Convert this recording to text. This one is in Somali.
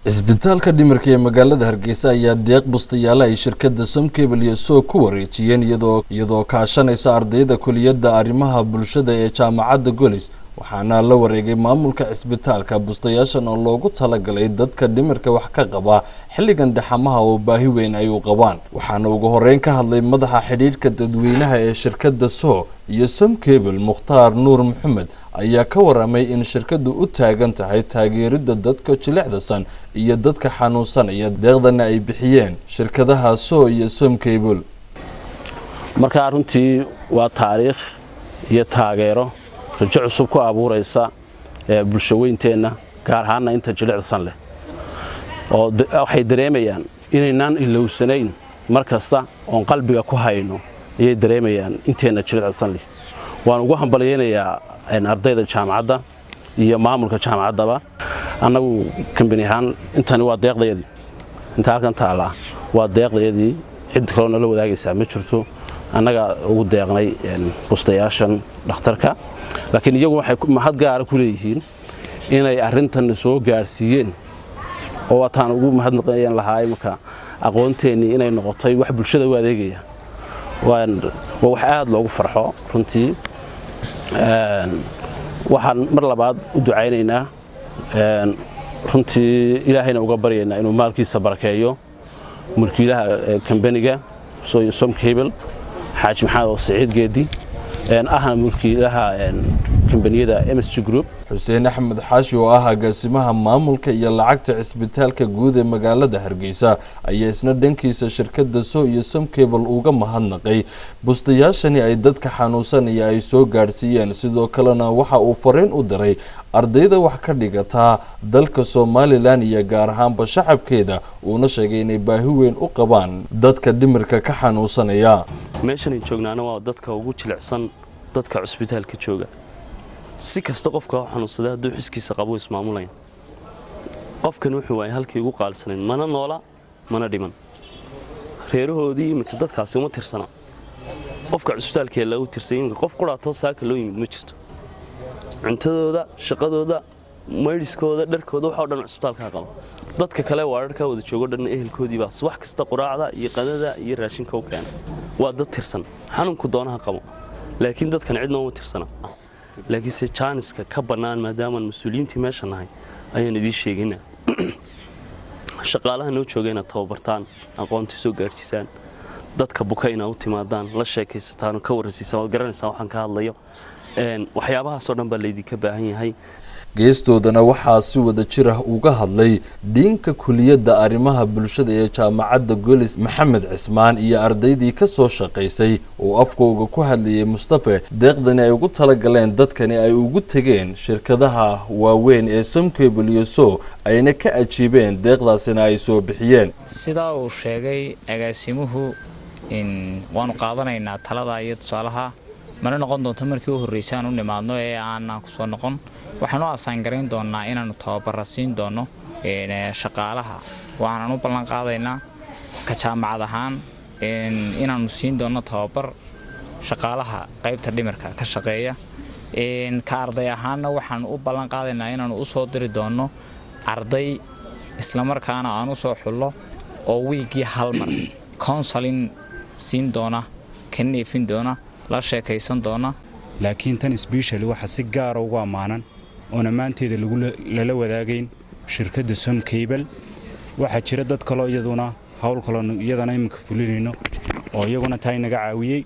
Cisbitaalka dhimirka ee magaalada Hargeysa ayaa deeq bustayaale ay shirkadda Somcable iyo Soo ku wareejiyeen, iyadoo kaashanaysa ardayda kuliyadda arrimaha bulshada ee Jaamacadda Golis. Waxaana la wareegay maamulka cisbitaalka bustayaashan oo loogu talagalay dadka dhimirka wax ka qaba xilligan dhaxamaha oo baahi weyn ay u qabaan. Waxaana ugu horeyn ka hadlay madaxa xidhiidhka dadweynaha ee shirkadda So iyo Somcable, Mukhtaar Nuur Maxamed, ayaa ka waramay in shirkaddu u taagan tahay taageeridda dadka jilicdasan iyo dadka xanuunsanaya, deeqdana ay bixiyeen shirkadaha So iyo Somcable. Markaa runtii waa taariikh iyo taageero rajo cusub ku abuuraysa bulsho weynteenna, gaar ahaanna inta jilicsan leh, oo waxay dareemayaan inaynaan ilowsanayn mar kasta oon qalbiga ku hayno ayay dareemayaan inteenna jilicsan leh. Waan ugu hambalyaynayaa ardayda jaamacadda iyo maamulka jaamacaddaba. Annagu kambani ahaan intani waa deeqdayadii, inta halkan taallaa waa deeqdayadii. Cid kaloo nala wadaagaysaa ma jirto. Annaga ugu deeqnay bustayaashan dhakhtarka, laakiin iyagu waxay mahad gaara ku leeyihiin inay arrintan soo gaadhsiiyeen, oo waataan ugu mahadnaqayan lahaa imika aqoonteennii inay noqotay wax bulshada u adeegaya. Waa wax aad loogu farxo runtii. Waxaan mar labaad u ducaynaynaa runtii, Ilaahayna uga baryaynaa inuu maalkiisa barakeeyo mulkiilaha kambaniga Somcable, Xaaji Maxamed oo Siciid Geedi, ahna mulkiilaha kambaniyada MSG Group. Xuseen Axmed Xaashi oo ah agaasimaha maamulka iyo lacagta cisbitaalka guud ee magaalada Hargeysa ayaa isna dhankiisa shirkadda So iyo Somcable uga mahadnaqay bustayaashani ay dadka xanuunsanaya ay soo gaadhsiiyeen. Sidoo kalena waxa uu fariin u diray ardayda wax ka dhigataa dalka Somaliland iyo gaar ahaanba shacabkeeda, uuna sheegay inay baahi weyn u qabaan dadka dhimirka ka xanuunsanaya. Meeshanan joognaana waa dadka ugu jilicsan, dadka cusbitaalka jooga. Si kasta qofka u xanuunsaday, hadduu xiskiisa qabo, ismaamulayn. Qofkan wuxuu waayay halkii ugu qaalsanayd, mana noola mana dhiman. Reerahoodii iminka dadkaasi uma tirsana. Qofka cusbitaalkee lagu tirsay iminka qof quraatoo saaka loo yimid ma jirto. Cuntadooda, shaqadooda, maydhiskooda, dharkooda, waxoo dhan cusbitaalkaa qaba. Dadka kale waararkaa wada joogo dhan ehelkoodii baa subax kasta quraacda iyo qadada iyo raashinka u keena. Waa dad tirsan, xanuunku doonaha qabo, laakiin dadkan cidna uma tirsana. Laakiinse jaaniska ka bannaan, maadaamaan mas-uuliyiintii meesha nahay, ayaan idiin sheegaynaa: shaqaalaha noo jooga inaad tababartaan, aqoonta soo gaadhsiisaan, dadka buka inaad u timaadaan, la sheekaysataan oo ka warraysiisaan. Waad garanaysaa waxaan ka hadlayo. Waxyaabahaasoo dhan baa laydinka baahan yahay. Geestoodana waxaa si wada jir ah uga hadlay dhiinka kuliyadda arrimaha bulshada ee Jaamacadda Golis, Maxamed Cismaan, iyo ardaydii ka soo shaqaysay oo afkooga ku hadlayay Mustafe deeqdani ay ugu talagaleen dadkani ay ugu tegeen shirkadaha waaweyn ee Somcable iyo So, ayna ka ajiibeen, deeqdaasina ay soo bixiyeen. Sidaa uu sheegay agaasimuhu, waanu qaadanaynaa talada iyo tusaalaha. Mana noqon doonto markii u horreysay aan u nimaadno ee aanaan kusoo noqon. Waxaan u asaangarayn doonaa inaannu tababara siin doono shaqaalaha. Waxaanan u ballan qaadaynaa ka jaamacad ahaan inaannu siin doono tababar shaqaalaha qaybta dhimirka ka shaqeeya. Ka arday ahaanna waxaan u ballan qaadaynaa inaannu usoo diri doono arday, islamarkaana aan usoo xullo, oo wiiggii hal mar counseling siin doona, ka neefin doona, la sheekaysan doona. Laakiin tan specially waxaa si gaara ugu ammaanan oon ammaanteeda lala wadaagayn shirkadda Somcable. Waxaa jira dad kaloo iyaduna hawl kaloo iyadana iminka fulinayno oo iyaguna taa inaga caawiyey.